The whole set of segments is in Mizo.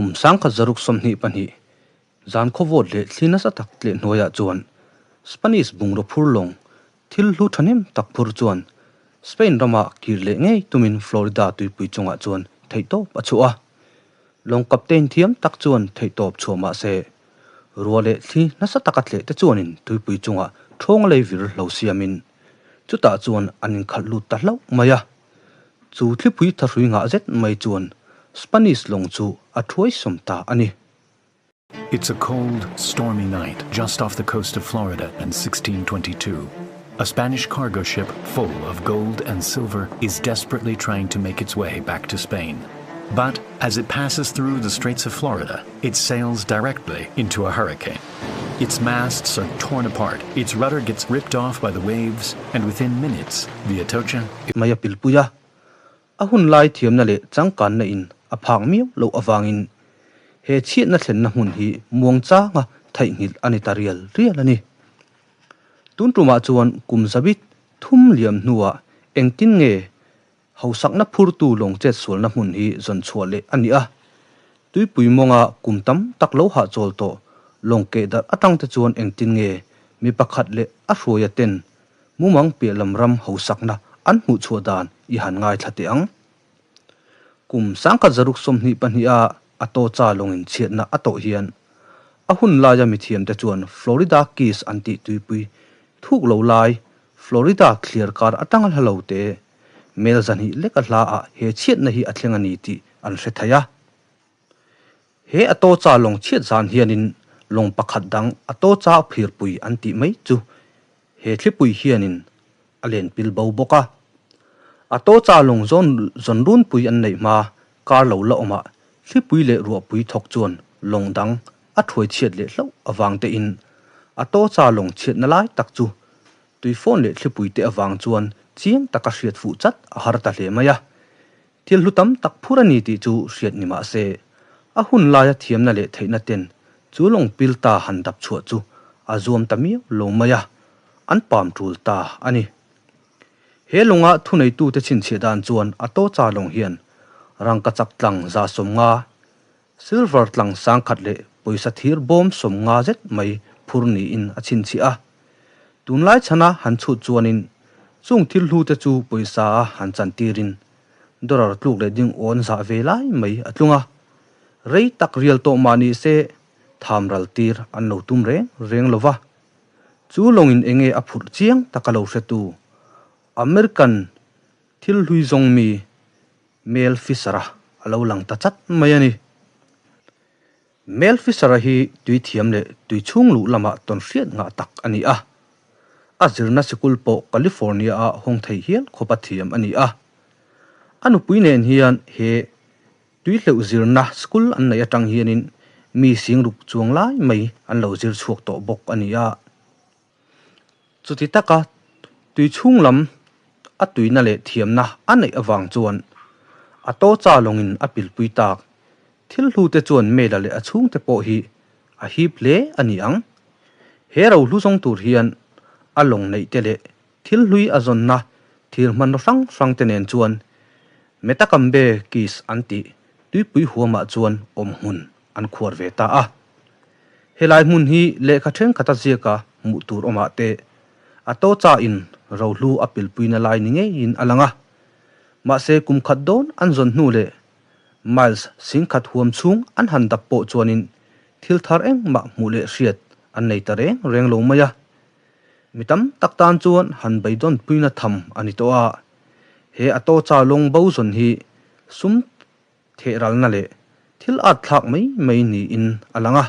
Kum 1922, zan khawvawt leh thli nasa tak tleh hnuaiah chuan Spanish bungraw phur lawng thil hlu thahnem tak phur chuan Spain rama kir leh ngei tumin Florida tuipui chungah chuan theihtawp a chhuah a. Lawng captain thiam tak chuan theihtawp chhuah mah se, ruah leh thli nasa taka tleh te chuanin tuipui chungah ṭhawng lei vir lo siamin chutah chuan an inkhalh lut ta hlauh mai a. Chu thlipui thahrui ngah zet mai chuan Spanish lawng chu a thuaisawm ta a ni. It's a cold, stormy night just off the coast of Florida in 1622. A Spanish cargo ship full of gold and silver is desperately trying to make its way back to Spain. But as it passes through the Straits of Florida, it sails directly into a hurricane. Its masts are torn apart, its rudder gets ripped off by the waves, and within minutes, the Atocha Mai a pilpui a, a hun lai thiamna leh changkanna in a phak miau loh avangin he chhiatna thlenna hmun hi muang changa theihnghilh a ni ta rial rial a ni. Tun tumah chuan kum zabit thum liam hnuah engtin nge Hausakna phurtu lawng chetsualna hmun hi zawn chhuah leh a ni a, tuipui mawnga kum tam tak lo hahchawl tawh lawng keh darh atang te chuan engtin nge mi pakhat leh a hruaia ten mumang piah lam ram hausakna an hmuh chhuah dan i han ngaithla teh ang. Kum 1922 a a tawcha lawngin chhiatna a tawh hian a hun laia mithiamte chuan Florida Keys an tih tuipui thuk lo lai Florida thliar kar atanga hla lo te Mel zahnih leka hla ah he chhiatna hi a thleng a ni tih an hre thei a. He a tawcha lawng chhiat zan hianin lawng pakhat dang a tawcha phirpui an tih mai chu he thlipui hianin a len pil bo bawk a. A tawcha lawng zawn zawn runpui an neih hma kar lo la awmah thlipui leh ruahpui thawk chuan lawng dang a thuai chhiat leh hlauh avang tein a tawcha lawng chhiatna lai tak chu Tui phone leh thlipui te avang chuan chiang taka hriat fuh chat a har ta hle mai a. Thil hlu tam tak phur a ni tih chu hriat ni mah se, a hun laia thiamna leh theihna ten chu lawng pil ta han dap chhuah chu a zuam ta miau lo mai a, an pam tul ta a ni. He lawnga thuneitute chhinchhiah dan chuan a tawcha lawng hian rangkachak tlang 150, Silver tlang sangkhat leh pawisa thir bawm 50 zet mai phur niin a chhinchhiah a. Tunlai chhana han chhut chuanin chung thil hlu te chu pawisa a han chan tirin dollar tluk leh ding awn zah ve lai mai a tlung a. Rei tak rial tawh mah ni se tham ral tir an lo tum reng reng lo va. Chu lawngin enge a phurh chiang tak a lo hretu American thil hlui zawng mi Mel Fisher-a a lo lang ta chat mai a ni. Mel Fisher-a hi tui thiam leh tui chhung luh lamah tawn hriat ngah tak a ni a. A zirna sikul pawh California-a hawng thei hial khawpa thiam a ni a. A nupui nen hian he tui hleuh zirna school an neih atang hianin mi singruk chuang lai mai an lo zir chhuak tawh bawk a ni a. Chuti taka tui chhung lam a tuina leh thiamna a neih avang chuan a tawcha lawngin a pilpui tak. Thil hlute chuan Mela leh a chhungte pawh hi a hip hle a ni ang. He rohlu zawng tur hian a lawng neih te leh thil hlui a zawnna thir hmanraw hrang hrang te nen chuan Metakambe Keys an tih tuipui huamah chuan awm hmun an khuar ve ta a. Helai hmun hi lehkha thenkhat a ziaka hmuh tur awmah te a tawcha in rohlu a pilpuina lai ni ngeiin a lang a. Mahse kum khat dawn an zawn hnu leh miles singkhat huam chhung an han dap pawh chuanin thil thar engmah hmuh leh hriat an nei ta reng reng lo mai a. Mi tam tak tan chuan han beidawn puina tham a ni tawh a. He a tawcha lawng bo zawn hi sum Thehralna leh thil at thlak mai mai niin a lang a.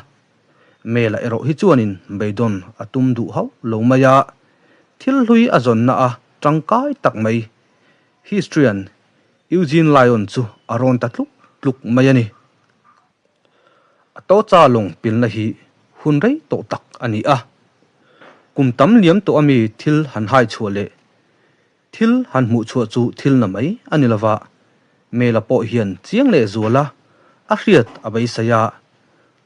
Mela erawh hi chuanin beidawn a tum duh hauh lo mai a, thil hlui a zawnna a tangkai tak mai Histrian Eugene Lyon chu a rawn ta tluk tluk mai a ni. A tawcha lawng pilna hi hun rei tawh tak a ni a, kum tam liam tawh ami thil han hai chhuah leh Thil han hmuh chhuah chu thil na mai a ni lova, Mela pawh hian chiang leh zual a, a hriat a beisei a.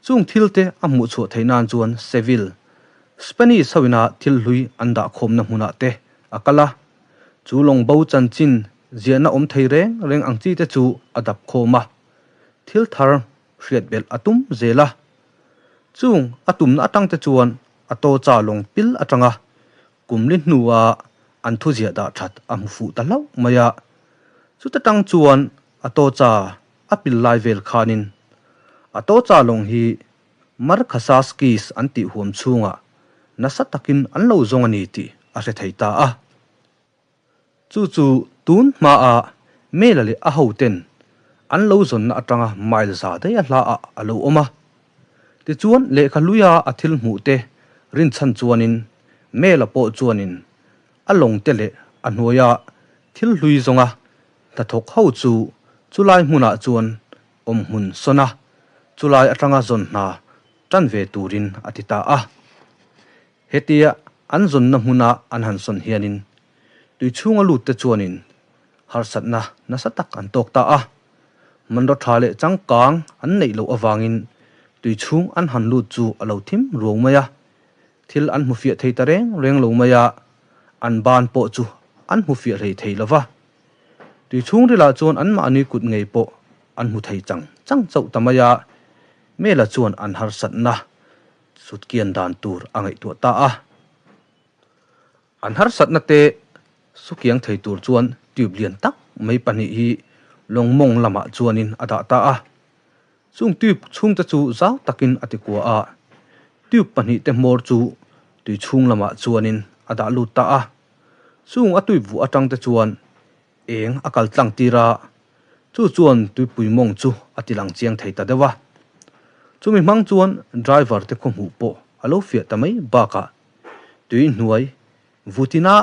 Chung thil te a hmuh chhuah theih nan chuan Seville, Spanish ho ina thil hlui an dah khawmna hmunah te a kal a. Chu lawng bo chanchin ziahna awm thei reng reng ang chi te chu a dap khawm a. Thil thar. hriat belh a tum zel a. Chung a tumna atang te chuan a tawcha lawng pil atanga kum li hnua an thuziah dah that a hmu fuh ta hlauh mai a. Chuta tang chuan a tawcha a pil lai vel khanin a tawcha lawng hi Markhasaskis an tih huam chhungah nasa takin an lo zawng a ni tih a hre thei ta a. Chu chu tun hmaah Mela leh a hoten an lo zawnna atanga mile za daih a hla ah a lo awm a. Tichuan lehkha hluia a thil hmuh te rinchhan chuanin Mela pawh chuanin a lawng te leh a hnuaia thil hlui zawnga hnathawk ho chu chulai hmunah chuan awm hmun sawn a, chulai atanga zawn hna tan ve turin a ti ta a. Hetia an zawnna hmuna an han sawn hianin tui chhunga lut te chuanin harsatna nasa tak an tawk ta a. Hmanraw tha leh changkang an neih loh avangin tui chhung an han lut chu a lo thim ruau mai a. Thil an hmu fiah thei ta reng reng lo mai a, an ban pawh chu an hmu fiah hlei thei lo va. Tui chhungrilah chuan anmahni kut ngei pawh an hmu thei chang chang chauh ta mai a, Mela chuan an harsatna sutkian dan tur a ngaihtuah ta a. An harsatna te sukiang thei tur chuan tube lian tak mai pahnih hi lawng mawng lamah chuanin a dah ta a. Chung tube chhungte chu zau takin a ti kua a, tube pahnih te hmawr chu tui chhung lamah chuanin a dah lut ta a. Chung a tube vuah atang te chuan eng a kal tlang tir a, chu chuan tuipui mawng chu a ti lang chiang thei ta deuh a. Chumi hmang chuan driver te khawhmuh pawh a lo fiah ta mai bakah tui hnuai vutina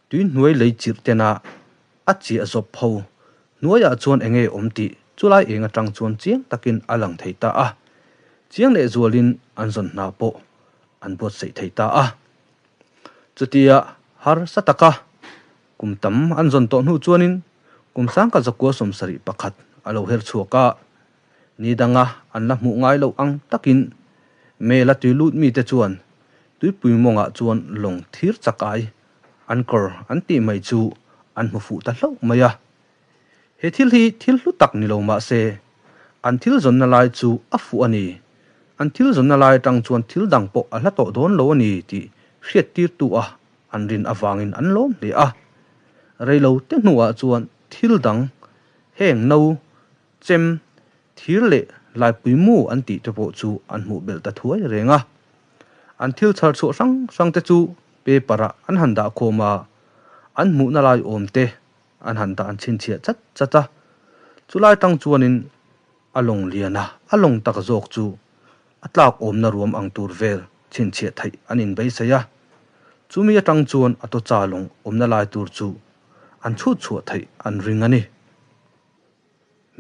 tui hnuai lei chirh tena a chiah zawp ho hnuaiah chuan enge awm tih chulai eng atang chuan chiang takin a lang thei ta a, chiang lehzualin an zawn hna pawh an buatsaih thei ta a. Chutia harsa taka kum tam an zawn tawh hnu chuanin kum sangka zakua 71 a lo her chhuak a, ni danga an la hmuh ngai loh ang takin Mela tui lut mite chuan tuipui mawngah chuan lawng thir chakai anchor an tih mai chu an hmu fuh ta hlauh mai a. He thil hi thil hlu tak ni lo mah se, an thil zawnna lai chu a fuh a ni. An thil zawnna lai atang chuan thil dang pawh a hla tawh dawn lo a ni tih hriattirtu a an rin avangin an lawm hle a. Reilo te hnuah chuan thil dang heng no, chem, thir leh laipui mu an tih te pawh chu an hmuh belh ta thuai reng a. An thil chhar chhuah hrang hrang te chu paper ah an han dah khawm a, an hmuhna lai awm te An han dah an chhinchhiah chat chat a, chulai tang chuanin a lawng lian a, a lawng tak zawk chu a tlak awmna ruam ang tur vel chhinchhiah theih an inbeisei a. Chumi atang chuan a tawcha lawng awmna lai tur chu an chhut chhuah theih an ring a ni.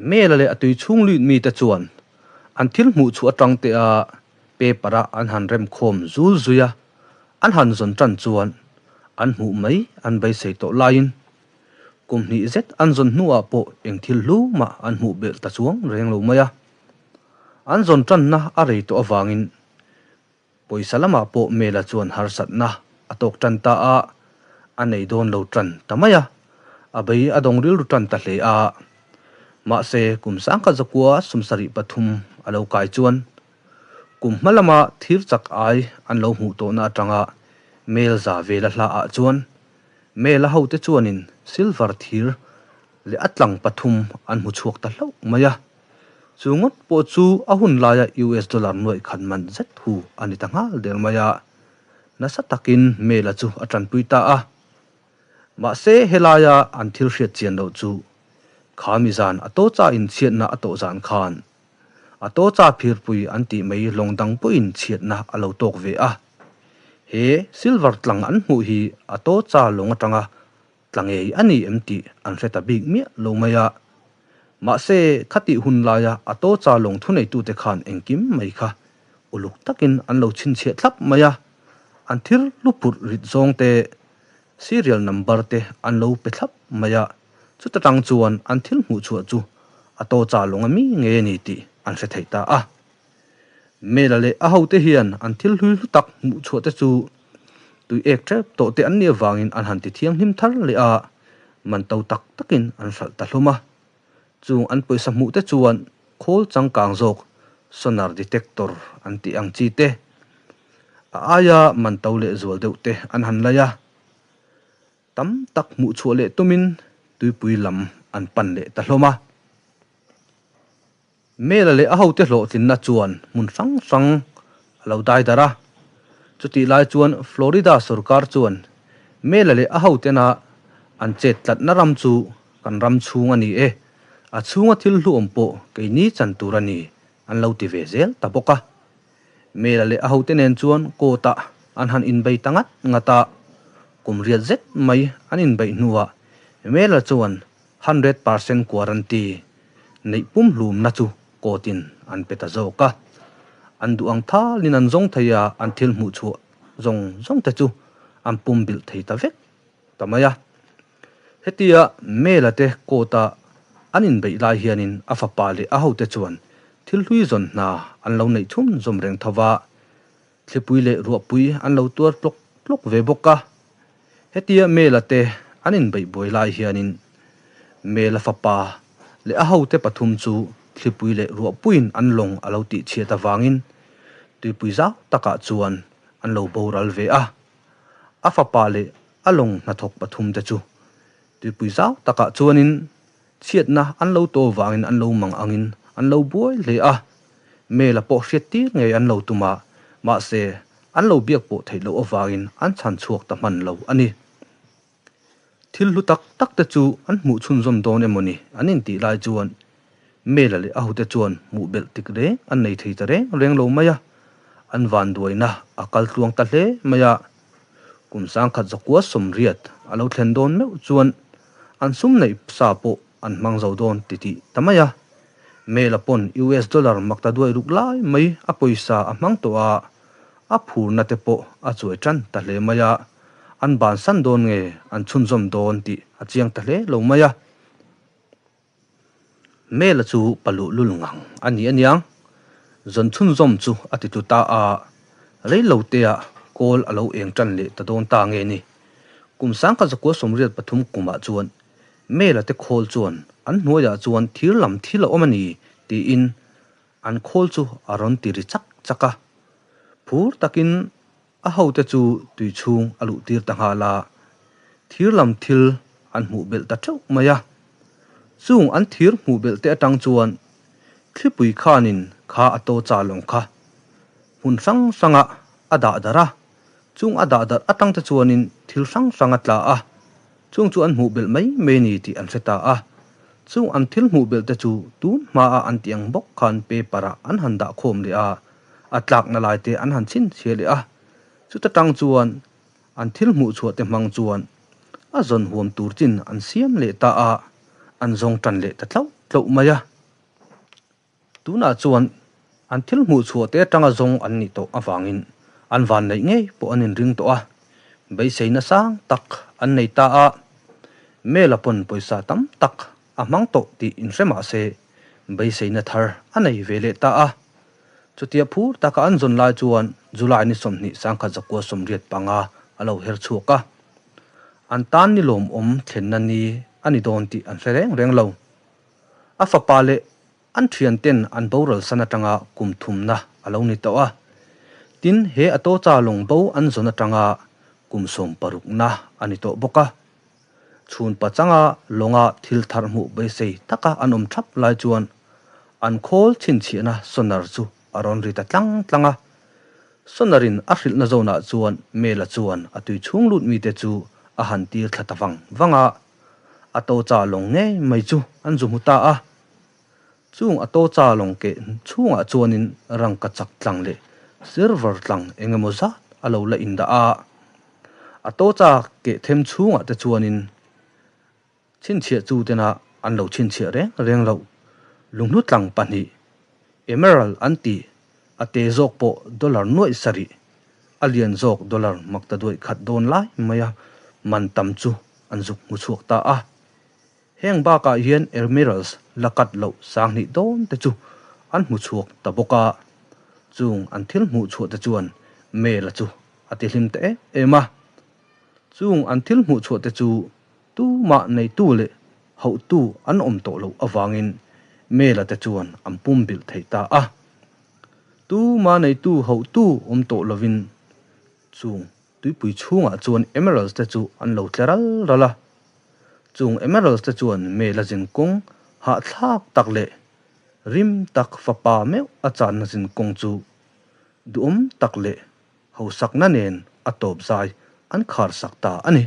Mela leh a tui chhung lut mite chuan an thil hmuh chhuah atang te a paper a an han rem khawm zul zui a, an han zawn tan chuan an hmuh mai an beisei tawh laiin kum hnih zet an zawn hnuah pawh eng thil hlu mah an hmuh belh ta chuang reng lo mai a. An zawn tanna a rei tawh avangin Pawisa lamah pawh Mela chuan harsatna a tawk tan ta a, a nei dawn lo tan ta mai a, a bei a dawng rilru tan ta hle a. Mahse, kum sangkhat zakua 73 a lo kai chuan kum hma lama thir chak ai an lo hmuh tawhna atanga Mel za vela hla ah chuan Mela hote chuanin silver thir leh a tlang pathum an hmu chhuak ta hlauh mai a. Chu ngawt pawh chu a hun laia US dollar nuaih khat man zet hu a ni ta nghal der mai a, nasa takin Mela chu a tanpui ta a. Mahse helaia an thil hriat chian loh chu kha mi zan a tawcha inchhiatna a tawh zan khan a tawcha phirpui an tih mai lawng dang pawhin chhiatna a lo tawk ve a. He silver tlang an hmuh hi a tawcha lawng atanga Tla ngei a ni em tih an hre ta bik miah lo mai a. Mahse, khatih hun laia a tawcha lawng thuneitute khan engkim mai kha uluk takin an lo chhinchhiah thlap mai a, an thil hlupurh rit zawng te, serial number te an lo pe thlap mai a, chuta tang chuan an thil hmuh chhuah chu a tawcha lawng a mi ngei a ni tih an hre thei ta a. Mela leh a hote hian an thil hlui hlu tak hmuh chhuah te chu tui ek tep tawh te an nih avangin an han ti thianghlim thar leh a, man to tak takin an hralh ta hlawm a. Chung an pawisa hmuh te chuan khawl changkang zawk Sonar detector an tih ang chi te, a aia man to leh zual deuh te an han lai a. Tam tak hmuh chhuah leh tumin tuipui lam an pan leh ta hlawm a. Mela leh a hote hlawhtlinna chuan hmun hrang hrang a lo dai darh a. Chutih lai chuan Florida sorkar chuan Mela leh a hotena an chet tlatna ram chu kan ram chhung a ni e, a chhunga thil hluawm pawh keini chan tur a ni an lo ti ve zel ta bawk a. Mela leh a hote nen chuan court-ah an han inbei ta ngat ngat a, kum riat zet mai an inbeih hnuah Mela chuan 100% quarantine neih pumhlumna chu court-in an pe ta zawk a. An duh ang thalin an zawng thei a, an thil hmuh chhuah zawng zawng te chu an pumbilh thei ta vek ta mai a. Hetia Mela te court-a an inbeih lai hianin a fapa leh a hote chuan thil hlui zawn hna an lo neih chhun zawm reng tho va, thlipui leh ruahpui an lo tuar tlawk tlawk ve bawk a. Hetia Mela te an inbeih buai lai hianin Mela fapa leh a hote pathum chu thlipui leh ruahpuiin an lawng a lo tihchhiat avangin tuipui zau takah chuan an lo boral ve a. A fapa leh a lawng hnathawk pathum te chu tuipui zau takah chuanin chhiatna an lo to vangin an lo mang angin an lo buai hle a, Mela pawh hriat tir ngei an lo tum a, mahse an lo biak pawh theih loh avangin an chhan chhuak ta hman lo a ni. Thil hlu tak tak te chu an hmuh chhunzawm dawn emaw ni an intih lai chuan Mela leh a hote chuan hmuh belh tik reng an nei thei ta reng reng lo mai a, an vanduaina a kal tluang ta hle mai a. Kum sangkhat zakua 80 a lo thlen dawn meuh chuan an sum neih sa pawh an hmang zo dawn titih ta mai a. Mela pawn US dollar makta duai ruk lai mai a pawisa a hmang tawh a, a phurna te pawh a chuai tan ta hle mai a, an bansan dawn nge an chhunzawm dawn tih a chiang ta hle lo mai a. Mela chu paluh lul ngang a ni aniang, zawn chhunzawm chu a ti tlu ta a, reilo teah kawl a lo eng tan leh ta dawn ta nge ni. Kum 1983 kumah chuan Mela te khawl chuan an hnuaiah chuan thir lam thil a awm a ni tiin an khawl chu a rawn ti ri chak chak a. Phur takin A hote chu tui chhung a luh tir ta nghal a, thir lam thil an hmuh belh ta teuh mai a. Chung an thir hmuh belh te atang chuan thlipui khanin kha a to cha lawng kha hmun hrang hrangah a dah darh a, chung a dah darh atang te chuanin thil hrang hrang a tla a, chung chu an hmuh belh mai mai ni tih an hre ta a. Chung an thil hmuh belh te chu tun hmaah an tih ang bawk khan paper ah an han dah khawm leh a, a tlakna lai te an han chhinchhiah leh a, chuta tang chuan an thil hmuh chhuah te hmang chuan a zawn huam tur chin an siam leh ta a, an zawng tan leh ta tlauh tlauh mai a. Tunah chuan an thil hmuh chhuah te atanga zawng an nih tawh avangin an van neih ngei pawh an inring tawh a, beiseina sang tak an nei ta a, Mela pawn pawisa tam tak a hmang tawh tih inhre mah se beiseina thar a nei ve leh ta a. Chutia phur taka an zawn lai chuan July ni 20 1985 a lo her chhuak a. An tan ni lawmawm thlenna ni a ni dawn tih an hre reng reng lo. A fapa leh an thianten an boral san atanga kum thumna a lo ni tawh a. Tin, he a tawcha lawng bo an zawn atanga kum sawmparukna a ni tawh bawk a. Chhun pachanga lawnga thil thar hmuh beisei taka an awm thap lai chuan an khawl chhinchhiahna sonar chu a rawn ri ta tlang tlang a. Sonar-in a hrilhna zawnah chuan Mela chuan a tui chhung lut mite chu a han tir thla ta vang vang a. A tawcha lawng ngei mai chu an zu hmu ta a. Chung a tawcha lawng keh chhungah chuanin rangka chak tlang leh silver tlang eng emaw zat a lo la indah a. A tawcha keh them chhungah te chuanin chhinchhiah chu tena an lo chhinchhiah reng reng loh. Lunghlu tlang pahnih, emerald an tih, a te zawk pawh dollar nuaih sarih, a lian zawk dollar makta duaih khat dawn lai maia man tam chu an zuk hmu chhuak ta a. Heng bakah hian emeralds la cut loh sanghnih dawn te chu an hmu chhuak ta bawk a. Chung an thil hmuh chhuah te chuan Mela chu a ti hlim ta em em a. Chung an thil hmuh chhuah te chu tumah neitu leh hauhtu an awm tawh loh avangin Mela te chuan an pumbilh thei ta a. Tuma neitu hauhtu awm tawh lovin chung tuipui chhungah chuan emeralds te chu an lo tle ral ral a. Chung emeralds te chuan mela zin kawng hahthlak tak leh rim tak fapa meuh a channa zin kawng chu duhawm tak leh hausakna nen a tawp zai an khar sak ta a ni.